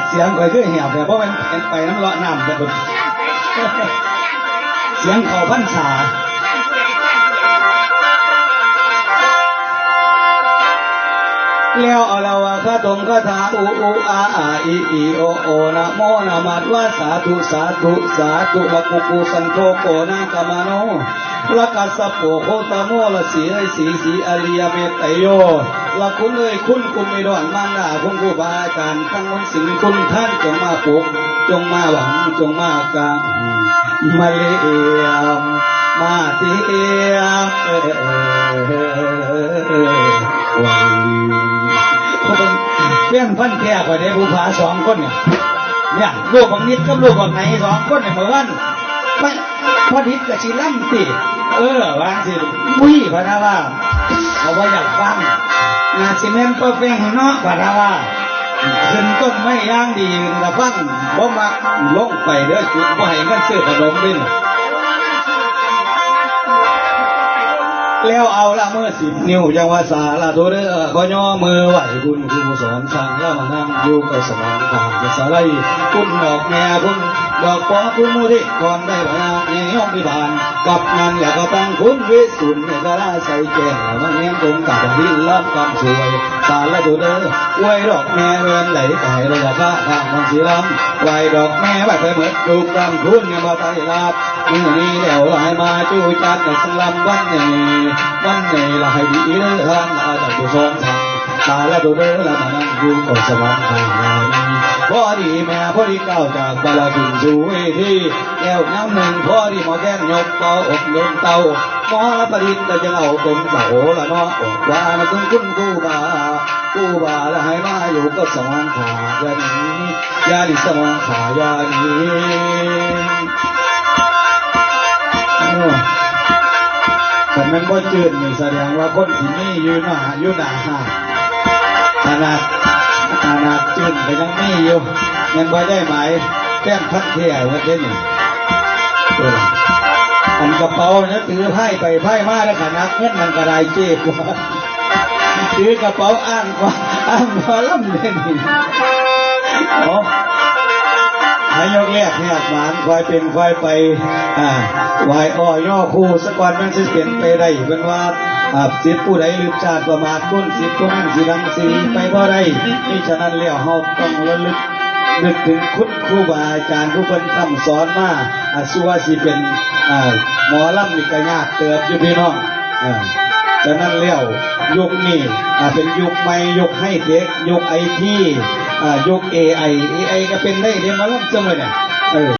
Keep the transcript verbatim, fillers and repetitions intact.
เสียงข่อยคือแหบแต่เพราะมันไปน้ำเลาะน้ำแต่เสียงเขาพรรษา แล้วเอาละว่าคาถงคาถา อุอุอาอาอิอิโอโอ นะโมนะมัดวะ สาธุ สาธุ สาธุ ละกุกุสันโทโกนากามโน ละกัสสะโปโคตโม ละสีเอ้ยสี สีอริยเมตไตรโย ละคุณเอ้ยคุณ คุณมีดอนมารดา คุณครูบาอาจารย์ ทั้งมนต์สิงคุณท่านจงมาปลุก จงมาหวัง จงมากาง มาเลียม มาเตียม เออ วันเพื่อนพันธุ์แท้ข่อยได้ผู้ผาสองคนเนี่ย เนี่ย ลูกบักนิดกับลูกบักไหนสองคนเนี่ย เมื่อวันไป พอนิดกับชีล่ำติ เออ วางสิ มุ้ยพะนะว่า เขาว่าอยากฟัง นาซีเมนต์เปอร์เฟกต์เนาะพะนะว่า ขึ้นต้นไม้ย่างดีละฟัง บ่มักลงไปเด้อ จุดบ่ให้เงินซื้อขนมเด้อ แล้วเอาละเมื่อสิบนิ้วยังว่าสาละตัวเด้อ ขอย่อมือไหว้คุณครูสอนสั่งแล้วมานั่งอยู่กับสมองตาจะสะไรคุณดอกแม่คุณดอกปอคุณมูทิก่อนได้พญาเอห้องพิบาล กับนั้นแล้วก็ตั้งคุณวิสุทธิ์เนี่ยก็ได้ใส่แก้วมาเลี้ยงตรงกับดินรับกำสวย สาละตัวเด้อ อวยดอกแม่เรือนไหลไก่ระยะพระทางมังสีลำไหวดอกแม่ไหวไปเหมือนลูกกลางคุณเนี่ยมาไต้ลาบมือนี้แล้วไหลมาจู้จัดในสลัมวันนี้วันนี้ละให้ดีเรื่องทางอาจารย์ผู้สอนทางสาละตัวเด้อละมานั่งอยู่ก็สว่างทางนี้พอดีแม่พอดีก้าวจากบาลากินสู่เวทีแล้วน้ำหนึ่งพอดีหมอแก้นยกเป่าอบลมเต้า หมอละประดิษฐ์ก็ยังเอาตนเสาละเนาะออกว่ามาถึงคุณครูบาครูบาละให้มาอยู่ก็สองขาอย่าหนีอย่าหนีสองขาอย่าหนีเออคันแม่นบ่จืดนี่แสดงว่าคนสิมีอยู่หน้าอยู่หน้าห้างขนาดขนาดจืดก็ยังมีอยู่ยังบ่ได้หมายแต้มพันเที่ยวกันเด้นี่ เอออันกระเป๋าเนี่ยถือไพ่ไปไพ่มาแล้วขนาดเงินมันกระไดเจ๊กว่าถือกระเป๋าอ่างกว่าอ่างกว่าลำเล่นเอาให้ยกแรกแหกหมานควายเป็นควายไป อ่าไหวอ้อย่อคู่สะก่อนมันสิเป็นไปได้เป็นว่าอ่าสิทธิ์ผู้ใดลืมชาติประมาทต้นสิทธิ์ผู้นั้นสิดังสิไปบ่ได้นี่ฉะนั้นแล้วเฮาต้องระลึก นึกถึงคุณครูบาอาจารย์ผู้เพิ่นพร่ำสอนมาอาสัวสิเป็นอ่าหมอลำนี่ก็ยากเติบอยู่พี่น้องอ่าฉะนั้นแล้วยุคนี้อ่าเป็นยุคใหม่ยุคไฮเทคยุคไอทีอ่ายุคเอไอเอไอก็เป็นได้เด้หมอลำจังเลยเนี่ยเออ